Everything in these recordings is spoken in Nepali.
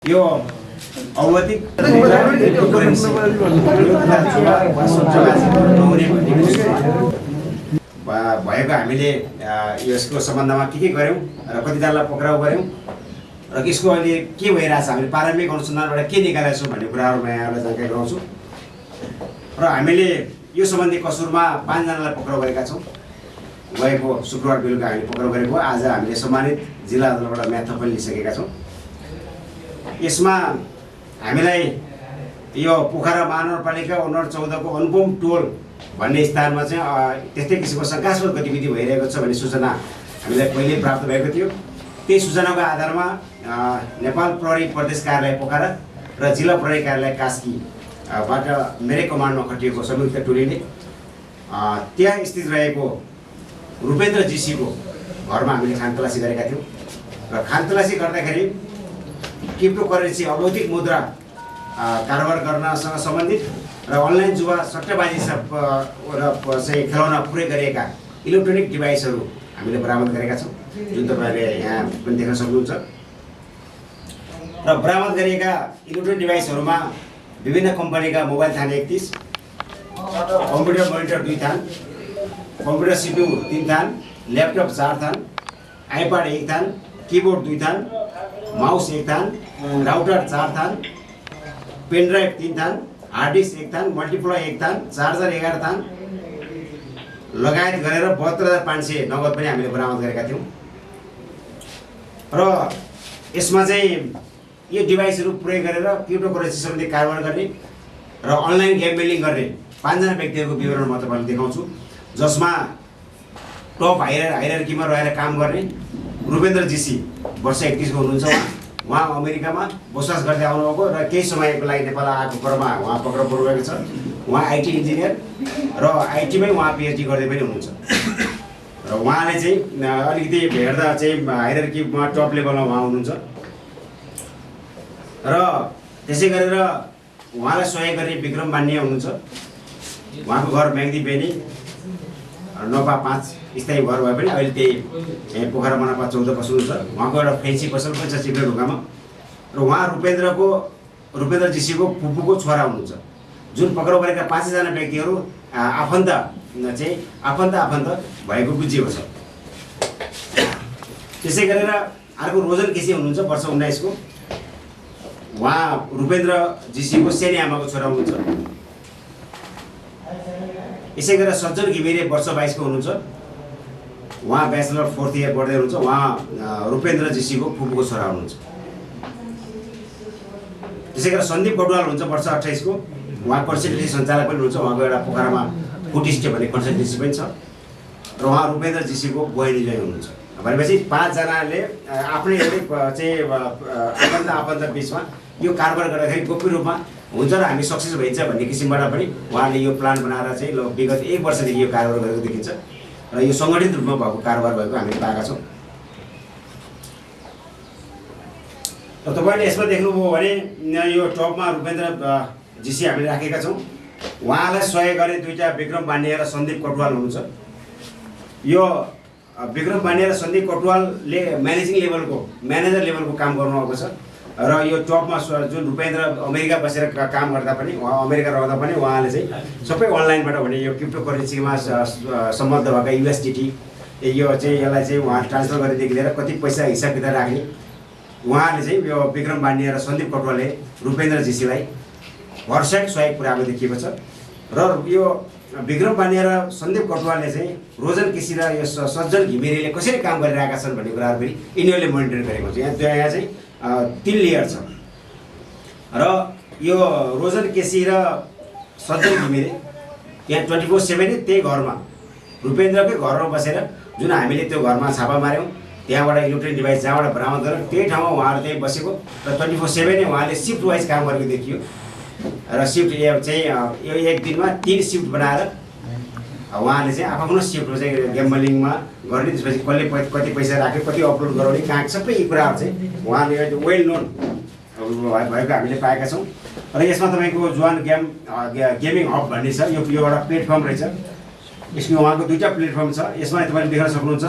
यो औद्योगिक भएको हामीले यसको सम्बन्धमा के गर्यौं र कतिजनालाई पक्राउ गर्यौं र यसको अहिले के भइरहेछ हामीले प्रारम्भिक अनुसन्धानबाट के निकालेका छौं भन्ने कुराहरु म यहाँलाई जानकारी गराउँछु र हामीले यो सम्बन्धी कसुरमा 5 जनालाई पक्राउ गरेका छौं। गएको शुक्रबार बेलुका हामीले पक्राउ गरेको आज हामीले सम्मानित जिल्ला अदालतबाट म्याथ पनि लिइसकेका छौं। यसमा हामीलाई यो पोखरा महानगरपालिका वनर 14 को अनुपम टोल भन्ने स्थानमा चाहिँ त्यस्तै किसिमको शंकास्पद गतिविधि भइरहेको छ भन्ने सूचना हामीलाई पहिले प्राप्त भएको थियो। त्यही सूचनाको आधारमा नेपाल प्रहरी प्रदेश कार्यालय पोखरा र जिल्ला प्रहरी कार्यालय कास्की बाट मेरै कमान्डमा खटिएको संयुक्त टोलीले त्यहाँ स्थित रहेको रुपेन्द्र जीसी को घरमा हामीले खानतलासी गरेका थियौं र खानतलासी गर्दाखेरि क्रिप्टो करेन्सी अवैधिक मुद्रा कारोबार गर्नसँग सम्बन्धित र अनलाइन जुवा सट्टाबाजी चाहिँ खेलाउन प्रयोग गरिएका इलेक्ट्रोनिक डिभाइसहरू हामीले बरामद गरेका छौं, जुन तपाईहरुले यहाँ पनि देख्न सक्नुहुन्छ। र बरामद गरिएका इलेक्ट्रोनिक डिभाइसहरूमा विभिन्न कम्पनीका मोबाइल थान 31, कम्प्युटर मोनिटर 2 थान, कम्प्युटर सीपीयू 3 थान, ल्यापटप 4 थान, आइप्याड 1 थान, कीबोर्ड 2 थान, माउस 1 थान, राउटर 4 थान, पेन ड्राइभ 3 थान, हार्ड डिस्क 1 थान, मल्टिप्लाई 1 थान, चार्जर 11 थान लगायत गरेर 72,500 नगद पनि हामीले बरामद गरेका थियौं। र यसमा चाहिँ यो डिभाइसहरू प्रयोग गरेर क्रिप्टोकरेन्सी सम्बन्धी कारोबार गर्ने र अनलाइन ग्याम्बलिङ गर्ने 5 जना व्यक्तिहरूको विवरण म तपाईहरुलाई देखाउँछु, जसमा टप हायरार्कीमा रहेर काम गर्ने रुपेन्द्र जीसी वर्ष 31 को हुनुहुन्छ। उहाँ अमेरिकामा बसोबास गर्दै आउनुभएको र केही समयको लागि नेपाल आएको क्रममा उहाँ पक्राउ पर्नुभएको छ। उहाँ आईटी इन्जिनियर र आईटीमै उहाँ पीएचडी गर्दै पनि हुनुहुन्छ र उहाँले चाहिँ अलिकति हेर्दा चाहिँ हायरार्कीमा टप लेभलमा उहाँ हुनुहुन्छ र त्यसै गरेर उहाँलाई सहयोग गर्ने विक्रम मान्य हुनुहुन्छ। उहाँको घर म्याग्दी बेनी नपा 5 स्थायी घर भए पनि अहिले त्यही पोखरा मनपा 14 बस्नुहुन्छ। उहाँको एउटा फेन्सी पसल पनि छ चिक्रे ढुङ्गामा र उहाँ रुपेन्द्र जीसीको फुपूको छोरा हुनुहुन्छ, जुन पक्राउ गरेका 5 जना व्यक्तिहरू आफन्त भएको बुझिएको छ। त्यसै गरेर अर्को रोजन केसी हुनुहुन्छ वर्ष 19 को, उहाँ रुपेन्द्र जीसीको सेनी आमाको छोरा हुनुहुन्छ। यसै गरेर सज्जन घिमिरे वर्ष 22 को हुनुहुन्छ, उहाँ ब्याचलर 4th इयर पढ्दै हुनुहुन्छ। उहाँ रुपेन्द्र जीसीको फुपूको छोरा हुनुहुन्छ। त्यसै गरेर सन्दीप कटुवाल हुन्छ वर्ष 28 को, उहाँ कन्सल्टेन्सी सञ्चालक पनि हुनुहुन्छ। उहाँको एउटा पोखरामा फुटिस्टे भन्ने कन्सल्टेन्सी पनि छ र उहाँ रुपेन्द्र जीसीको बहिनी चाहिँ हुनुहुन्छ। भनेपछि 5 जनाले आफ्नै चाहिँ आफन्त बीचमा यो कारोबार गर्दाखेरि गोप्य रूपमा हुन्छ र हामी सक्सेस भइन्छ भन्ने किसिमबाट पनि उहाँले यो प्लान बनाएर चाहिँ विगत 1 वर्षदेखि यो कारोबार गरेको देखिन्छ र यो संगठित रूपमा भएको कारोबार भएको हामीले पाएका छौं। र तपाईले यसमा देख्नुभयो भने यो टपमा रुपेन्द्र जीसी हामीले राखेका छौं। उहाँलाई सहयोग गर्ने दुईटा विक्रम बान्ने र सन्दीप कटुवाल हुनुहुन्छ। यो विक्रम बान्ने र सन्दीप कटुवालले म्यानेजर लेभलको काम गर्नुभएको छ र यो टपमा जुन रुपेन्द्र अमेरिका बसेर काम गर्दा पनि उहाँ अमेरिका रहँदा पनि उहाँले चाहिँ सबै अनलाइनबाट भने यो क्रिप्टो करेन्सीमा सम्बद्ध भएका युएसडीटी यो चाहिँ यसलाई चाहिँ उहाँ ट्रान्सफर गरेदेखि लिएर कति पैसा हिसाब किताब राख्ने उहाँले चाहिँ यो विक्रम बान्ने र सन्दीप कटुवालले रुपेन्द्र जीसीलाई भरसक सहयोग पुर्याएको देखिएको छ। र यो विक्रम बान्ने र सन्दीप कटुवालले चाहिँ रोजन केसी र यो सज्जन घिमिरेले कसरी काम गरिरहेका छन् भन्ने कुराहरु पनि यिनीहरूले मोनिटर गरेको छ। यहाँ चाहिँ 3 लेयर छ र यो रोजन केसी र सज्जन घिमिरे यहाँ 24/7 त्यही घरमा रुपेन्द्रकै घरमा बसेर जुन हामीले त्यो घरमा छापा मार्यौं, त्यहाँबाट इलेक्ट्रोनिक डिभाइस जहाँबाट बरामद गर्यौं त्यही ठाउँमा उहाँहरु त्यही बसेको र 24/7 नै उहाँले शिफ्ट वाइज काम गरेको देखियो र शिफ्ट चाहिँ यो एक दिनमा 3 शिफ्ट बनाएर उहाँले चाहिँ आफ्नो शिफ्टमा चाहिँ ग्याम्बलिङमा गर्ने, त्यसपछि कसले कति पैसा राख्यो, कति अपलोड गराउने, कहाँ सबै यी कुराहरु चाहिँ उहाँले वेल नोन भएको हामीले पाएका छौं। र यसमा तपाईको जुवान गेमिङ हब भन्ने छ, यो एउटा प्लेटफर्म रहेछ। यसमा उहाँको दुईटा प्लेटफर्म छ। यसमा तपाईले देख्न सक्नुहुन्छ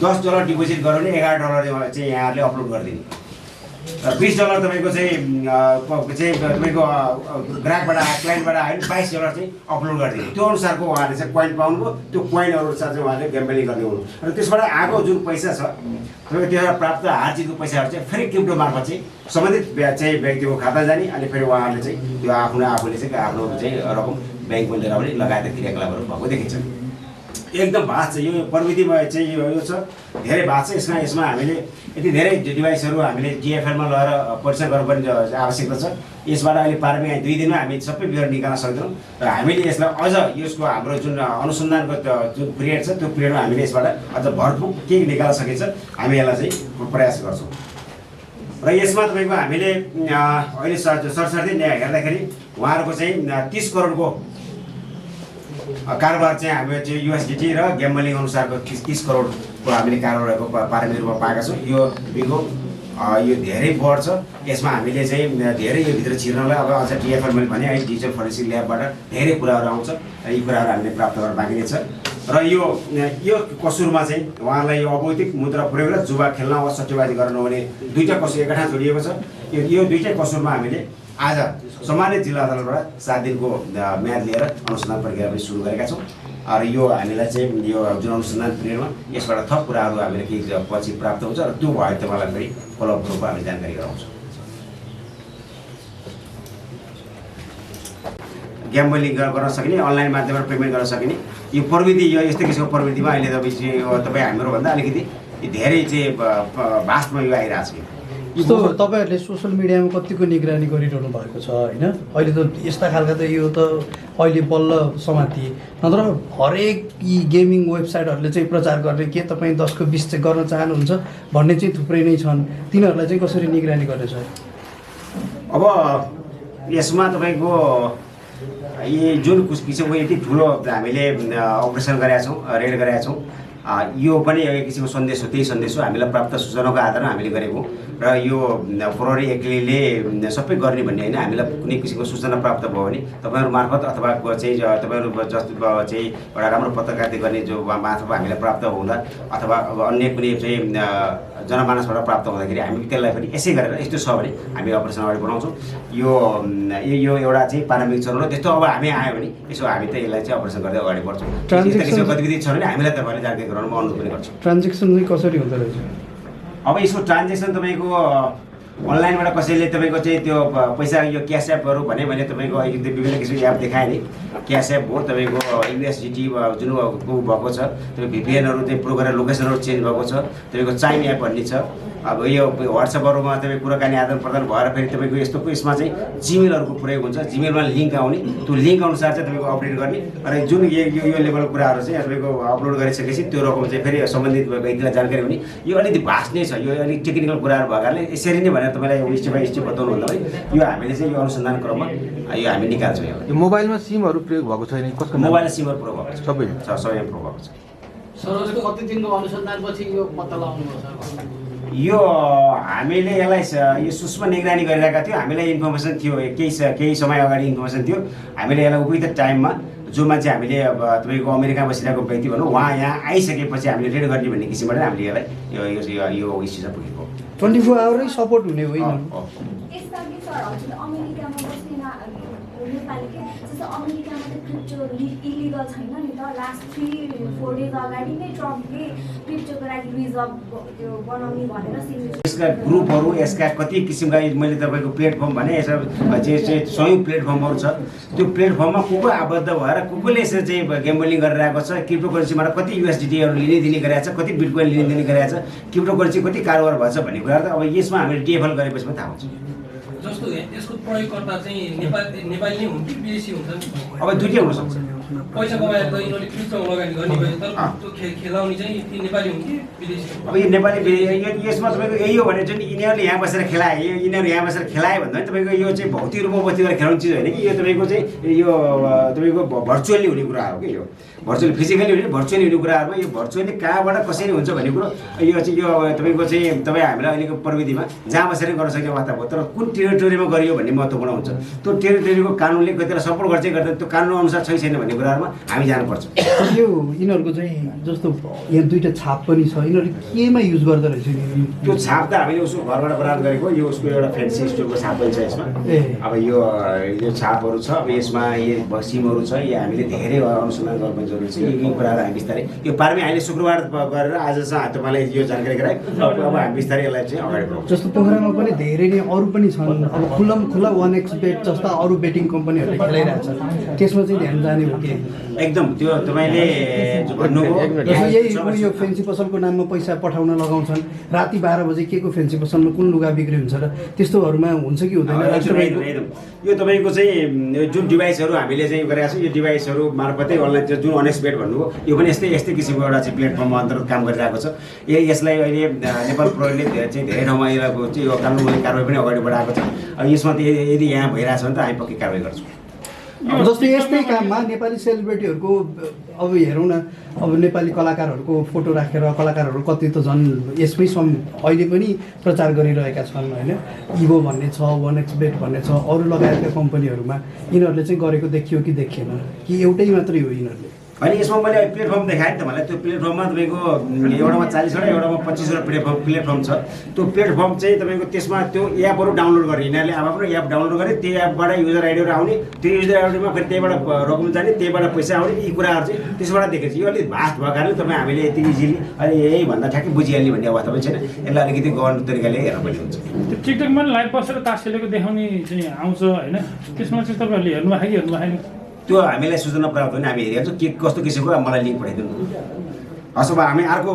$10 डिपोजिट गराउने $11 चाहिँ यहाँहरुले अपलोड गर्दिने $20 तपाईँको चाहिँ तपाईँको ग्राहकबाट क्लाइन्टबाट आयो भने $22 चाहिँ अपलोड गरिदिनु। त्यो अनुसारको उहाँले चाहिँ कोइन पाउनुभयो। त्यो कोइन अनुसार चाहिँ उहाँले ग्याम्बलिङ गर्ने हुनु र त्यसबाट आएको जुन पैसा छ तपाईँको त्यसबाट प्राप्त हारजितको पैसाहरू चाहिँ फेरि क्रिप्टो मार्फत चाहिँ सम्बन्धित चाहिँ व्यक्तिको खाता जाने अनि फेरि उहाँहरूले चाहिँ त्यो आफूले चाहिँ आफ्नो चाहिँ रकम ब्याङ्कमा लिएर आउने लगायत क्रियाकलापहरू भएको देखिन्छ। एकदम भास्ट छ यो प्रविधिमा चाहिँ यो छ, धेरै भास्ट छ। यसमा हामीले यति धेरै डिभाइसहरू हामीले जिएफएलमा लगेर परीक्षण गर्नुपर्ने आवश्यकता छ। यसबाट अहिले प्रारम्भिक 2 दिनमा हामी सबै विवरण निकाल्न सक्दैनौँ र हामीले यसलाई अझ यसको हाम्रो जुन अनुसन्धानको जुन पिरियड छ त्यो पिरियडमा हामीले यसबाट अझ भरपूर के निकाल्न सकिन्छ हामी यसलाई चाहिँ प्रयास गर्छौँ। र यसमा तपाईँको हामीले अहिले सरसर्ती हेर्दाखेरि उहाँहरूको चाहिँ 30 करोडको कारोबार चाहिँ हामीले चाहिँ USDT र ग्याम्बलिङ अनुसारको 30 करोडको हामीले कारोबारको प्रारम्भिक रूपमा पाएका छौँ। यो यो धेरै बढ्छ। यसमा हामीले चाहिँ धेरै यो भित्र छिर्नलाई अब अझ TFL मैले भने है डिजिटल फोरेन्सिक ल्याबबाट धेरै कुराहरू आउँछ र यी कुराहरू हामीले प्राप्त गर्न बाँकी नै छ। र यो कसुरमा चाहिँ उहाँलाई यो अवैधिक मुद्रा प्रयोग र जुवा खेल्न वा सट्टेबाजी गर्न नहुने 2टा कसुर एकठाउँ जोडिएको छ। यो 2टै कसुरमा हामीले आज सम्मानित जिल्ला अदालतबाट 7 दिनको म्याद लिएर अनुसन्धान प्रक्रिया पनि सुरु गरेका छौँ। र यो हामीलाई चाहिँ यो जुन अनुसन्धान पिरियडमा यसबाट थप कुराहरू हामीले केही पछि प्राप्त हुन्छ र त्यो भयो तपाईँलाई फेरि फलोअप रूपमा हामीले जानकारी गराउँछौँ। ग्याम्बलिङ गर्न सकिने, अनलाइन माध्यमबाट पेमेन्ट गर्न सकिने यो प्रविधि, यो यस्तो किसिमको प्रविधिमा अहिले तपाईँ हामीहरूभन्दा अलिकति धेरै चाहिँ भास्टमा यो आइरहेको छ। यस्तो तपाईँहरूले सोसल मिडियामा कतिको निगरानी गरिरहनु भएको छ होइन? अहिले त यस्ता खालका त यो त अहिले बल्ल समातिए, नत्र हरेक यी गेमिङ वेबसाइटहरूले चाहिँ प्रचार गर्ने के तपाईँ 10 को 20 चाहिँ गर्न चाहनुहुन्छ भन्ने चाहिँ थुप्रै नै छन्। तिनीहरूलाई चाहिँ कसरी निगरानी गर्नेछ? अब यसमा तपाईँको यी जुन किसिमको यति ठुलो हामीले अपरेसन गरेका छौँ, रेड गरेका छौँ, यो पनि एक किसिमको सन्देश हो। त्यही सन्देश हो, हामीलाई प्राप्त सूचनाको आधारमा हामीले गरेको र यो प्रहरी एक्लैले सबै गर्ने भन्ने होइन। हामीलाई कुनै किसिमको सूचना प्राप्त भयो भने तपाईँहरू मार्फत अथवा चाहिँ तपाईँहरू जस्तो चाहिँ एउटा राम्रो पत्रकारिता गर्ने जो मार्फत हामीलाई प्राप्त हुँदा अथवा अब अन्य कुनै चाहिँ जनमानसबाट प्राप्त हुँदाखेरि हामी त्यसलाई पनि यसै गरेर यस्तो छ भने हामी अपरेसन अगाडि बढाउँछौँ। यो एउटा चाहिँ प्रारम्भिक चरण हो। त्यस्तो अब हामी आयो भने यसो हामी त यसलाई चाहिँ अपरेसन गर्दै अगाडि बढ्छौँ। यस्तो किसिमको गतिविधि छ भने हामीलाई तपाईँले जानकारी गराउनु म अनुरोध पनि गर्छु। ट्रान्जेक्सन चाहिँ कसरी हुँदो रहेछ? अब यसको ट्रान्जेक्सन तपाईँको अनलाइनबाट कसैले तपाईँको चाहिँ त्यो पैसा यो क्यास एपहरू भने मैले तपाईँको अहिले विभिन्न किसिमको एप देखाएँ नि। क्यास एप हो तपाईँको USDT जुन भएको छ, त्यो VPNहरू चाहिँ प्रो गरेर लोकेसनहरू चेन्ज भएको छ। तपाईँको चाइन एप भन्ने छ। अब यो WhatsAppहरूमा तपाईँ कुराकानी आदान प्रदान भएर फेरि तपाईँको यस्तो यसमा चाहिँ जिमेलहरूको प्रयोग हुन्छ। जिमेलमा लिङ्क आउने, त्यो लिङ्क अनुसार चाहिँ तपाईँको अपडेट गर्ने र जुन यो लेभलको कुराहरू चाहिँ तपाईँको अपलोड गरिसकेपछि त्यो रकम चाहिँ फेरि सम्बन्धित व्यक्तिलाई जानकारी हुने। यो अलिकति भास्ट नै छ, यो अलिक टेक्निकल कुराहरू भएको कारणले यसरी नै भनेर तपाईँलाई स्टेप बाई स्टेप बताउनु भन्दा पनि यो हामीले चाहिँ यो अनुसन्धान क्रममा यो हामी निकाल्छौँ। यो मोबाइलमा सिमहरू प्रयोग भएको छैन? कसको मोबाइलमा सिमहरू प्रयोग भएको छ? सबै सबैमा प्रयोग भएको छ। सर कति दिनको अनुसन्धानपछि यो पत्ता लगाउनुभयो सर? यो हामीले यसलाई यो सूक्ष्म निगरानी गरिरहेका थियौँ। हामीलाई इन्फर्मेसन थियो, केही समय अगाडि इन्फर्मेसन थियो। हामीले यसलाई उपयुक्त टाइममा जो मान्छे हामीले अब तपाईँको अमेरिका बसिरहेको व्यक्ति भनौँ उहाँ यहाँ आइसकेपछि हामीले रेड गर्ने भन्ने किसिमबाट हामीले यसलाई यो स्थितिमा पुगेको। 24 आवरै सपोर्ट हुने होइन? यसपालि सर हजुर अमेरिकामा बस्ने नेपालीले जस्तो अमेरिकामा त क्रिप्टो इलिगल छैन नि त। लास्ट 3-4 डेज अगाडि नै ट्रम्पले क्रिप्टोको लागि रिजर्भ त्यो बनाउने भनेर यसका ग्रुपहरू, यसका कति किसिमका मैले तपाईँको प्लेटफर्म भने यसमा चाहिँ 100 प्लेटफर्महरू छ। त्यो प्लेटफर्ममा को आबद्ध भएर कोले यसरी चाहिँ ग्याम्बलिङ गरिरहेको छ, क्रिप्टो करेन्सीबाट कति USDTहरू लिने दिने गरिरहेको छ, कति बिटकोइन लिने दिने गरिरहेको छ, क्रिप्टो करेन्सी कति कारोबार भएछ भन्ने कुराहरू त अब यसमा हामीले TFL गरेपछि पनि थाहा हुन्छ। जस्तो यसको प्रयोगकर्ता चाहिँ नेपाली नै हुन् कि विदेशी हुन्छन्? अब दुईटै हुनसक्छ। पैसा कमाएर त यिनीहरूले क्रिप्टोमा लगानी गर्ने भयो, तर त्यो खेलाउने चाहिँ ती नेपाली हुन् कि विदेशी? अब यो नेपाली यसमा तपाईँको यही हो भने जुन यिनीहरूले यहाँ बसेर खेलाए, यिनीहरू यहाँ बसेर खेलायो भन्दा तपाईँको यो चाहिँ भौतिक रूपमा बस्ती गरेर खेलाउने चिज होइन कि यो तपाईँको चाहिँ यो तपाईँको भर्चुअली हुने कुरा हो कि यो भर्चुअली फिजिकली हुने भर्चुअली हुने कुराहरूमा यो भर्चुअली कहाँबाट कसरी हुन्छ भन्ने कुरो यो चाहिँ यो तपाईँको चाहिँ तपाईँ हामीलाई अहिलेको प्रविधिमा जहाँ बसेर गर्न सक्ने अवस्था भयो। तर कुन टेरिटोरीमा गरियो भन्ने महत्त्वपूर्ण हुन्छ। त्यो टेरिटोरीको कानुनले कतिलाई सपोर्ट गर्छ गर्दैन, त्यो कानुन अनुसार छैन भने भन्ने कुराहरूमा हामी जानुपर्छ। यो यिनीहरूको चाहिँ जस्तो यहाँ दुईवटा छाप पनि छ, यिनीहरू केमा युज गर्दो रहेछ नि? त्यो छाप त हामीले उसको घरबाट बराबर गरेको, यो उसको एउटा फ्यान्सी स्टोरको छाप पनि छ यसमा। अब यो छापहरू छ, अब यसमा यो सिमहरू छ, यो हामीले धेरै अनुसन्धान गर्नु पनि जरुरी छ। यो कुराहरू हामी बिस्तारै यो पारमै हामीले शुक्रबार गरेर आजसम्म तपाईँलाई यो जानकारी गराएँ। अब हामी बिस्तारै यसलाई चाहिँ अगाडि बढाउँछौँ। जस्तो पोखरामा पनि धेरै नै अरू पनि छन्, अब खुल्ला 1xBet जस्ता अरू बेटिङ कम्पनीहरूले खेलाइरहेको छ, त्यसमा चाहिँ ध्यान जाने हो कि? एकदम त्यो तपाईँले भन्नुभयो जस्तो यही यो फेन्सी पसलको नाममा पैसा पठाउन लगाउँछन्, राति 12 बजे के को फेन्सी पसलमा कुन लुगा बिक्री हुन्छ र त्यस्तोहरूमा हुन्छ कि हुँदैन? एकदम यो तपाईँको चाहिँ जुन डिभाइसहरू हामीले चाहिँ गरेका छौँ, यो डिभाइसहरू मार्फतै अनलाइन जुन 1xBet भन्नुभयो, यो पनि यस्तै किसिमको एउटा चाहिँ प्लेटफर्ममा अन्तर्गत काम गरिरहेको छ। यसलाई अहिले नेपाल प्रहरीले चाहिँ धेरै ठाउँमा चाहिँ यो कानुनी कारवाही पनि अगाडि बढाएको छ। अब यसमा त यदि यहाँ भइरहेछ भने त हामी पक्कै कारवाही गर्छौँ। जस्तो यस्तै काममा नेपाली सेलिब्रिटीहरूको अब हेरौँ न, अब नेपाली कलाकारहरूको फोटो राखेर कलाकारहरू कति त झन् यसमै अहिले पनि प्रचार गरिरहेका छन् होइन। इभो भन्ने छ, 1xBet भन्ने छ, अरू लगायतका कम्पनीहरूमा यिनीहरूले चाहिँ गरेको देखियो कि देखिएन कि एउटै मात्रै हो यिनीहरूले? होइन, यसमा मैले प्लेटफर्म देखाएँ नि त मलाई। त्यो प्लेटफर्ममा तपाईँको एउटामा 40वटा, एउटामा 25वटा प्लेटफर्म छ। त्यो प्लेटफर्म चाहिँ तपाईँको त्यसमा त्यो एपहरू डाउनलोड गरेर यिनीहरूले आफ्नो एप डाउनलोड गरे, त्यो एपबाट युजर आइडीहरू आउने, त्यो युजर आइडीमा फेरि त्यहीबाट रकम जाने, त्यहीबाट पैसा आउने, यी कुराहरू चाहिँ त्यसबाट देखेको छ। यो अलिक भास्ट भएको कारणले तपाईँ हामीले यति इजिली अहिले यही भन्दा ठ्याक्कै बुझिहाल्ने भन्ने अवस्था पनि छैन। यसलाई अलिकति गहन तरिकाले हेर्न पनि हुन्छ। त्यो टिकटकमा लाइभ बसेर तास खेलेको देखाउने चाहिँ आउँछ होइन, त्यसमा चाहिँ तपाईँहरूले हेर्नुभएको कि हेर्नु भएन? त्यो हामीलाई सूचना प्राप्त भने हामी हेरिहाल्छौँ के कस्तो किसिमको, मलाई लिङ्क पठाइदिनु। हस्, अब हामी अर्को